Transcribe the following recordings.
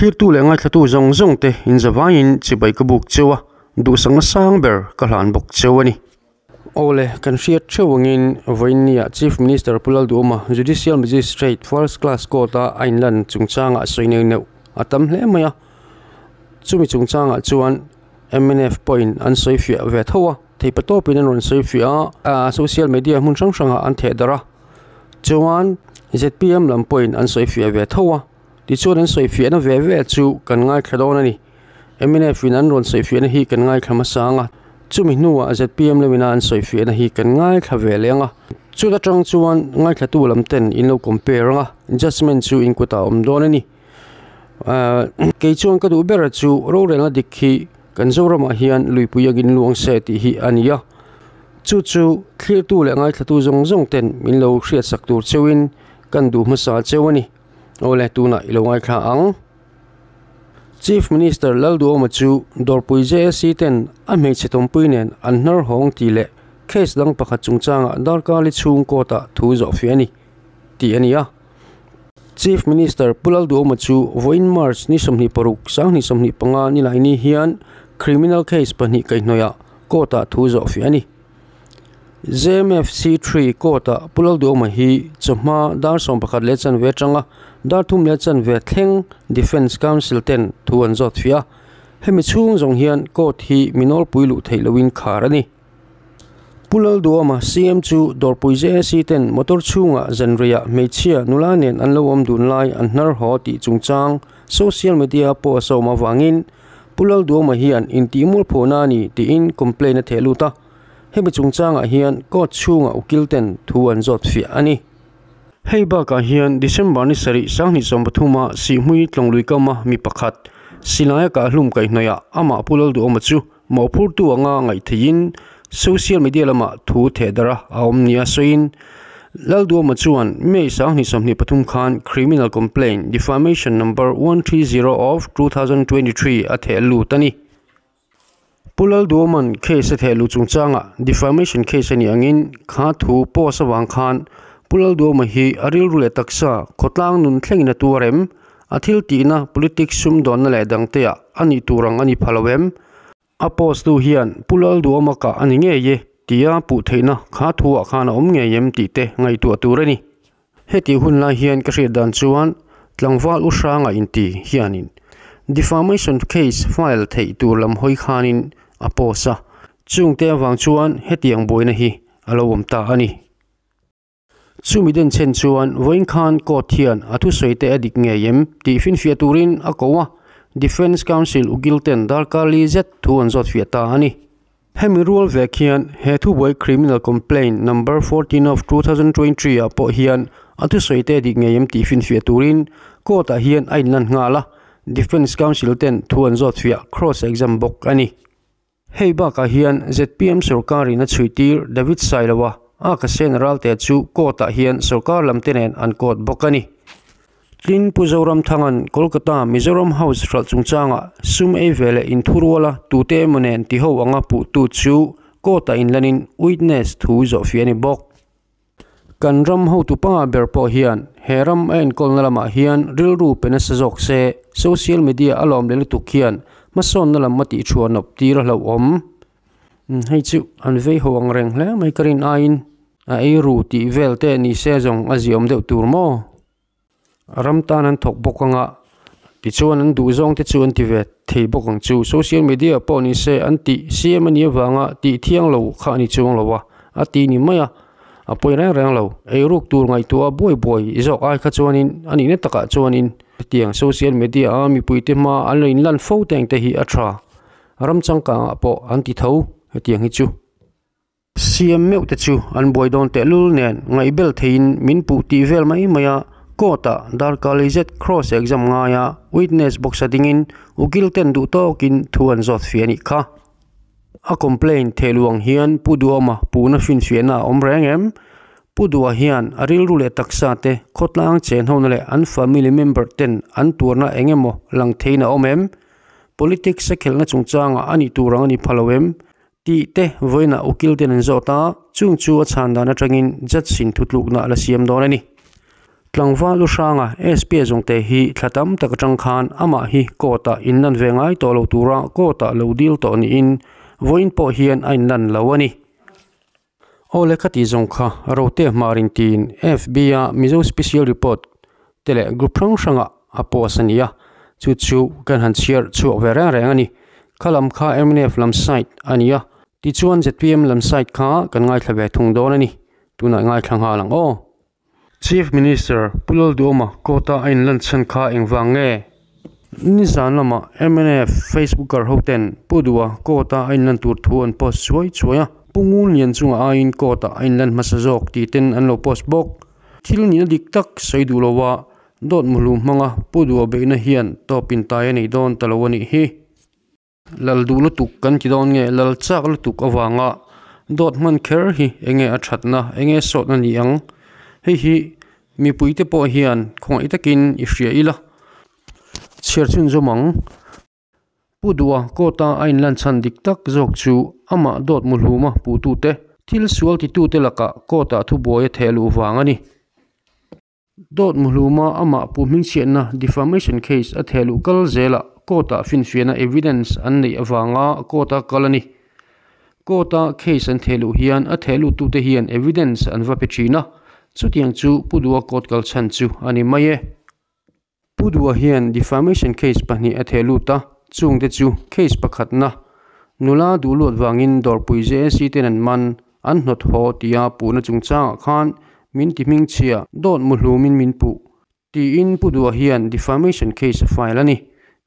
Thlirtu leh ngaithlatu zawng zawng te inzavaiin chibai ka buk cheu a, duhsakna sang ber ka hlan bawk cheu a ni. Awle, kan hriat theuh angin vawiinnia Chief Minister Pu Lalduhawma Judicial Magistrate First Class Court-a a inlan chungchangah sawi neuh neuh a tam hle mai a. Chumi chungchangah chuan mnf pawhin an sawi fiah ve tho a, theihpatawpin an rawn sawi fiah a, social media hmun hrang hrangah an theh darh a. Chuan zpm lam pawhin an sawi fiah ve tho a, tichuan an sawi fiahna ve ve chu kan ngaithla dawn a ni. Mnf in an rawn sawi fiahna hi kan ngaithla hmasa ang a, chumi hnuah zpm lamina an sawi fiahna hi kan ngaithla ve leh ang a. Chuta tang chuan ngaithlatu lam ten in lo compare ang a, judgement chu in kutah a awm dawn a ni. Kei chuan ka duh ber chu rorelna dik hi kan Zoramah hian luipui angin luang se tih hi a ni a. Chu chu thlirtu leh ngaithlatu zawng zawng ten min lo hriatsak tur cheuhin kan duh hmasa cheu a ni. Awle tunah i lo ngaithla ang. Chief Minister Lalduhawma chu Dawrpui JSC ten a hmeichhe tawmpui nen an hnar hawng tih leh case dang pakhat chungchangah darkar li chhung court ah thu zawh fiah a ni tih a ni a. Chief Minister Pu Lalduhawma chu vawiin March ni 26, 2025 nilaini hian criminal case pahnih kaihhnawihah court ah thu zawh fiah a ni. ZMFC three court-ah Pu Lalduhawma hi chawhma dar 11 leh chanve atanga dar thum leh chanve thleng Defence Council ten thu an zawt fiah a, hemi chhung zawng hian court hi mi nawlpui luh theih lohin khar a ni. Pu Lalduhawma CM chu Dawrpui JAC ten motor chhungah zanriah hmeichhia nula nen an lo awm dun lai an hnar haw tih chungchang social media post a awm avangin Pu Lalduhawma hian intihmualphawhna a ni tiin complaint a theh lut a. Hemi chungchangah hian court chhungah ukil ten thu an zawt fiah a ni. Hei bakah hian December ni sarih 2023 a Sihhmui Tlawnglui kama mi pakhat silaia kahhlum kaihhnawihah amah Pu Lalduhawma chu mawhphurtu anga ngaih theihin social media lamah thu theh darh a a awm nia sawiin Lalduhawma chuan May 2023 khan Criminal Complaint Defamation Number 130 of 2023 a theh lut a ni. Pu Lalduhawma'n case a theh luh chungchangah defamation case a nih angin kha thu post avang khan Pu Lalduhawma hi a rilru leh taksa khawtlang nun thlengin a tuar em? A thil tihna politics sumdawnna leh dangteah a nih tur ang a ni pha lo em? A post tu hian Pu Lalduhawma kah a ni ngei e tia puh theihna kha thuah khan a awm ngei em tih te ngaihtuah tur a ni. Heti hun lai hian ka hriat dan chuan tlangval u hranga inti hianin defamation case file theih tur lam hawi khanin a post a, chungte avang chuan hetiang buaina hi a lo awm ta a ni. Chumi den chhen chuan vawiin khan court hian a thusawi te a dik ngei em tih finfiah turin a ko a, Defence Counsel Ukil ten darkar li zet thu an zawt fiah ta a ni. Hemi rual vek hian he thubuai Criminal Complaint Number 14 of 2023 ah pawh hian a thusawi te dik ngei em tih finfiah turin court ah hian a inlan nghal a, Defence Counsel ten thu an zawt fiah cross exam bawk a ni. Hei bakah hian zpm sorkarin a chhuitir David Sailoa a ka sen ralte chu court ah hian sorkar lam te nen an court bawk a ni. Tin, Pu Zoramthanga'n Kolkata Mizoram House hralh chungchangah sum ei ve leh inthuruala tute emaw nen tiho anga puhtu chu court-ah inlanin witness thu zawhfiah a ni bawk. Kan ram hotu panga ber pawh hian he ram a enkawlna lamah hian rilru pe nasa zawk se, social media a lawm leh lutuk hian hmasawnna lam a tihchhuah nawp tir a hlauhawm. Hei chu an vei ho ang reng hle mai ka rin aiin a eiru tih vel te ni se zawng a ziawm deuh tur maw? Ram tan an thawk bawk ang a, tichuan an duh zawng te chu an ti ve thei bawk ang chu. Social media pawh ni se an tih siam a nih avanga tih thiang lo kha a ni chuang lo a, a ti ni mai a, a pawi reng reng lo. Eiruk tur ngaihtuah a buai buai zawk ai kha chuanin a nihna takah chuanin hetiang social media a mipuite hma an lo inlan fo te ang te hi a tha. Ram changkangah pawh an ti tho hetiang hi chu. Siam meuh te chu an buai dawn tehlul nen ngaihbel theiin min puh tih vel mai mai a, court ah darkar lei zet cross exam ngai a witness box a dingin ukil ten duh tawkin thu an zawt fiah a nih kha. A complaint theh luh ang hian Pu Duhawma puhna finfiahna a awm reng em? Pu Duha hian a rilru leh taksa te khawtlang chen hona leh an family member ten an tuarna eng emaw lang theiin a awm em? Politics a khelhna chungchangah a nih tur ang a ni pha lo em? Tih te vawiinah ukil ten an zawt a, chung chu a chhan dan atangin judge in thutlukna a la siam dawn a ni. Tlangval u hranga SP zawngte hi thla tam tak atang khan amah hi court ah inlan ve ngai tawh lo tura court ah lo dil tawh niin vawiin pawh hian a inlan lo a ni. Aw le ka tih zawng kha Rote Hmarin tiin FB a Mizo Special Report te leh group hrang hrangah a post a ni a, chu chu kan han chhiar chhuak ve reng reng a ni. Kha lam kha mnf lam side a ni a, tichuan zpm lam side kha kan ngaithla ve thung dawn a ni. Tunah ngaithla nghal ang aw. Chief Minister Pu Lalduhoma court-a a inlan chhan kha engvang nge? Nizan lamah mnf Facebooker hoten Pu Duha court-a a inlan tur thu an post chuai chuai a, Pu Ngunlian chunga aiin court-ah a inlan hmasa zawk tih ten an lo post bawk. Thil nihna dik tak sawi duh loa dawt muhlum hmanga Pu Duha beihna hian tawp intai a nei dawn ta lo a nih hi. Lal duh lutuk kan ti dawn nge lal chak lutuk avanga dawt hman kher hi enge a thatna enge sawtna ni ang? Hei hi mipuite pawh hian khawngaih takin i hria ila. Chhiar chhun zawm ang. Pu Duha court-a a inlan chhan dik tak zawk chu amah dawt muhluma puhtute thil sual titute lakah court-ah thubuai a theh luh vang a ni. Dawt muhluma amah pu hmingchhiatna defamation case a theh luh kal zelah court-ah finfiahna evidence an neih avanga court-a kal a ni. Court-a case an theh luh hian a theh luttute hian evidence an va pe thin a, chutiang chu Pu Duha court kal chhan chu a ni mai e. Pu Duha hian defamation case pahnih a theh lut a, chungte chu case pakhatna, nula duh luat vangin dawrpui JAC ten an man, an hnawt haw tia puhna chungchangah khan min ti hmingchhia, dawt muhlumin min puh, tiin Pu Duha hian defamation case a file a ni.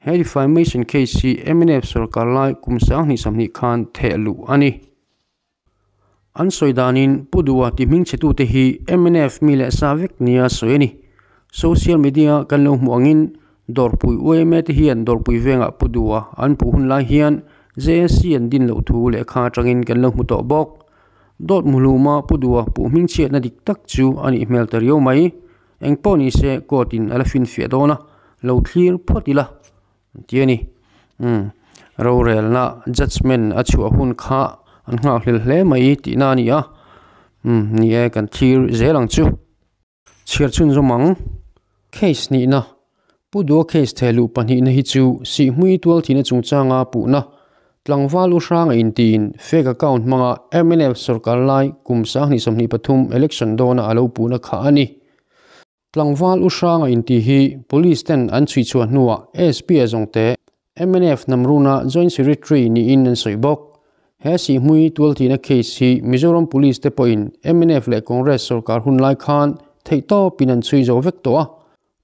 He defamation case hi mnf sorkar lai kum sanghnih samhnih khan theh luh a ni. An sawi danin Pu Duha ti hmingchhetute hi mnf mi leh sa vek nia sawi a ni. Social media kan lo hmuh angin Dawrpui yma te hian Dawrpui vengah Pu Duha an puh hun lai hian JSC an din loh thu lehkha atangin kan lo hmu tawh bawk. Dawt muhluma Pu Duha puh hmingchhiatna dik tak chu a nih hmel ta riau mai. Engpawh nise court in a la finfiah dawn a, lo thlir phawt ila An ti a ni. Umm, rorelna, judgement, a chhuah hun kha an nghakhlel hle mai tihna a ni a. Umm, ni e, kan thlir zel ang chu. Chhiar chhunzawm ang. Case nihna, Pu Dua case thehluh pahnihna hi chu Sihhmui tualthihna chungchanga puhna, tlangval u hranga intiin fake account hmanga mnf sorkar lai kum 2023 election dawna a lo puhna kha a ni. Tlangval u hranga intih hi Police ten an chhui chhuah hnuah SP a zawngte mnf Namruna Joint Secretary niin an sawi bawk. He sihhmui tualthihna case hi Mizoram Police te pawhin mnf leh Congress sorkar hun lai khan theihtawpin an chhui zo vek tawh a,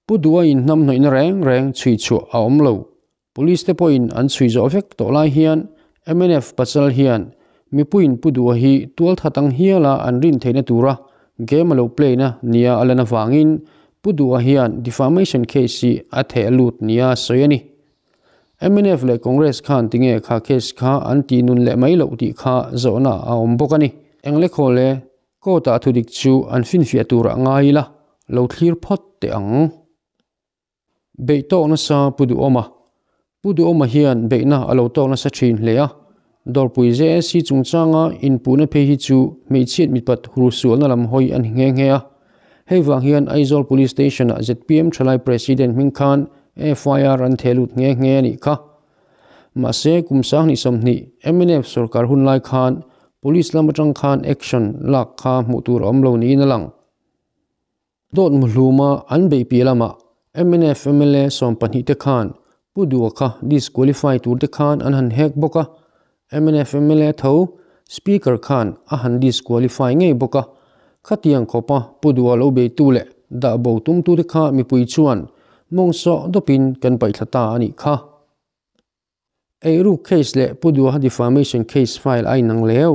Pu Duha inhnamhnawihna reng reng chhui chhuah a awm lo. Police te pawhin an chhui zawh vek tawh lai hian mnf pasal hian mipuiin Pu Duha hi tualthat ang hiala an rin theihna tura game a lo play na nia a lan avangin Pu Duha hian defamation case hi a theh lut nia sawi a ni. Mnf leh Congress khan tinge kha case kha an tih nun leh mai loh tih kha zawhna a awm bawk a ni. Englekhawle court ah thudik chu an finfiah turah ngai ila lo thlir phawt teh ang. Beih tawk nasa Pu Duhawma. Pu Duhawma hian beihna a lo tawk nasa thin hle a, Dawrpui JSC chungchanga inpuhna phei hi chu hmeichhiat mitpat hursualna lam hawi a ni nghe nghe a. Hei vang hian Aizawl Police Station-ah zpm thalai President hming khan FIR an theh lut nghe nghe a nih kha. Mahse, kum 2020 mnf sorkar hun lai khan Police lam atang khan action lak kha hmuh tur a awm lo niin a lang. Dawt muhluma an beih piah lamah mnf mla 12 te khan Pu Duha kha disqualify tur te khan an han hek bawk a, mnf mla tho Speaker khan a han disqualify ngei bawk a, khatiang khawpa Pu Duha lo beitu leh dah bo tumtu te kha mipui chuan mawng sawh dawpin kan paihthla ta a nih kha. Eiruk case leh Pu Duha defamation case file a inang leu.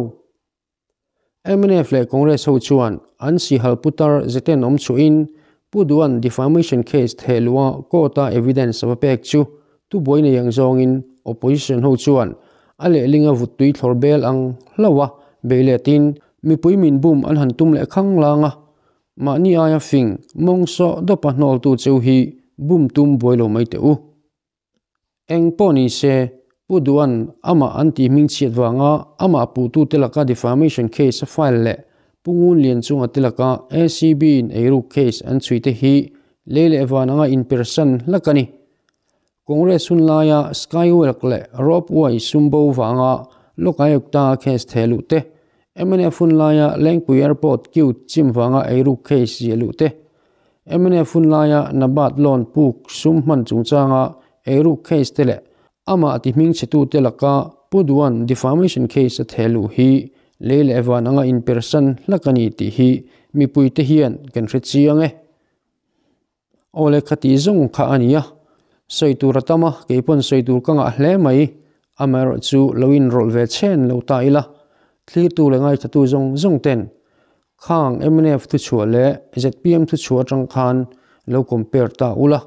Mnf leh Congress ho chuan an sihal putar zeten awm chhuahin Pu Duan defamation case theh luha court-a evidence a va pek chu thubuai nei ang zawngin opposition ho chuan a lehlinga vuttui thlawr bel ang hlauh a bei letin mipui min bum an han tum leh khang lang a, mahni aia fing mawng sawh dawpa hnawltu cheu hi bum tum buai lo mai teh u. Eng pawh ni se, Pu Duan amah an tih hmingchhiat vanga amah puhtute laka defamation case a file leh Pu Ngunlianchunga te laka ACB in eiruk case an chhui te hi lei leh van anga inpersan hlak a ni. Congress hun laia Skywalk leh Ropeway sumbo vanga Lokayukta case theh luh te, mnf hun laia Lengpui Airport queue chim vanga eiruk case ziah luh te, mnf hun laia Nabard loan puk sum hman chungchanga eiruk case te leh amah ti hmingchhetute laka Pu Duan defamation case a theh luh hi lei leh van anga inpersan hlak a ni tih hi mipuite hian kan hre chiang e. Aw le kha tih zawng kha a ni a, sawi tur a tam a, kei pawn sawi tur ka ngah hle mai, amaherawh chu lo inrawlh ve chhen lo ta ila, thlirtu leh ngaithatu zawng zawng ten khang mnf thuchhuah leh zpm thuchhuah atang khan lo compare ta ula,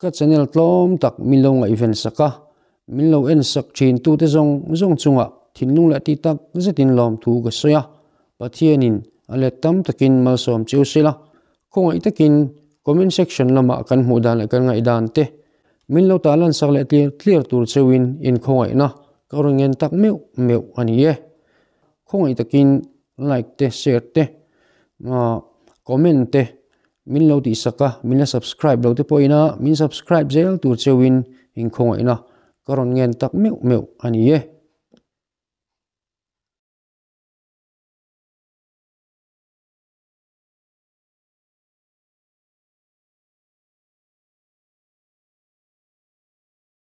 Ka channel tlawm tak min lo ngaihven sak a, min lo en sak thin tute zawng zawng chungah thinlung leh tih tak zetin lawmthu ka sawi a, Pathianin a let tam takin malsawm chiu sila, khawngaih takin comment section lamah kan hmuh dan leh kan ngaihdan te min lo tah lan sak leh tlir tlir tur cheuhin inkhawngaihna ka rawn ngen tak meuh meuh a ni e. Khawngaih takin like te share te comment te Min lo tihsak a, min la subscribe lo te pawhin a, min subscribe zel tur cheuhin inkhawngaihna ka rawn ngen tak meuh meuh a ni e.